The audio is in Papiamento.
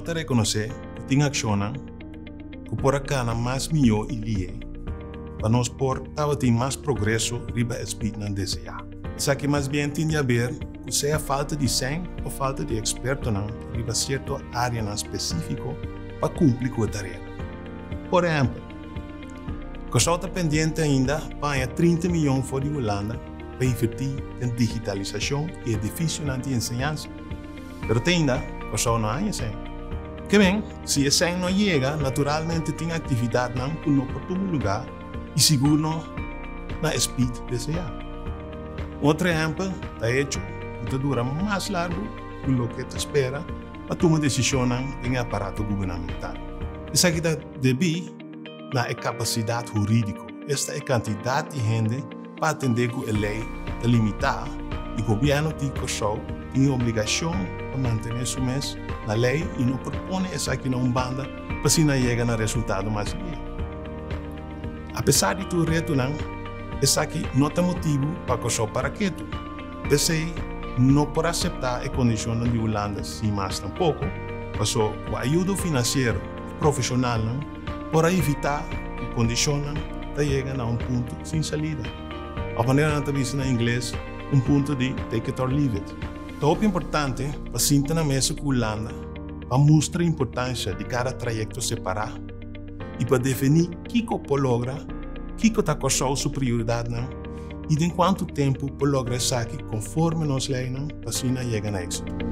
ta rekonosé ku tin akshonnan ku por a kana mas mihó i lihé pa nos por tabatin mas progreso riba e spitnan deseá. Esaki mas bien tin di haber ku sea falta di sèn o falta di ekspertonan riba sierto áreanan spesífiko pa kumpli ku e tareanan. Por ehèmpel, Kòrsou ta pendiente ainda pa haña 30 miyon for di Hulanda pa invertí den digitalisashon i edifisionan di enseñansa. Pero te ainda Kòrsou no haña esei. Ke men, si esei no yega, naturalmente tin aktividatnan ku no por tuma lugá i sigur no na e speed deseá. Un otro ehèmpel ta hecho ku ta dura mas largu ku loke ta spera pa tuma desishonnan den e aparato gubernamental. Esaki ta debí na e kapasidat hurídiko, esta e kantidat di hende pa atendé ku e lei ta limitá i gobièrnu di Kòrsou tin e obligashon pa mantené su mes na lei i no por pone esaki na un banda pa asina yega na resultado mas lihé. Apesar di tur retonan, esaki no ta motibu pa Kòrsou para ketu. P'esei no por aseptá e kondishonnan di Hulanda sin mas tampoko, paso ku ayudo finansiero òf profeshonalnan por a evitá ku kondishonnan ta yega na un punto sin salida, òf manera nan ta bisa na ingles, un punto di take it or leave it. Ta hopi importante pa sinta na mesa ku Hulanda pa mustra importansha di kada trayekto separá i pa definí kiko por logra, kiko ta Kòrsou su prioridatnan i den kuantu tempu por logra esaki konforme nos leinan pa asina yega na éksito.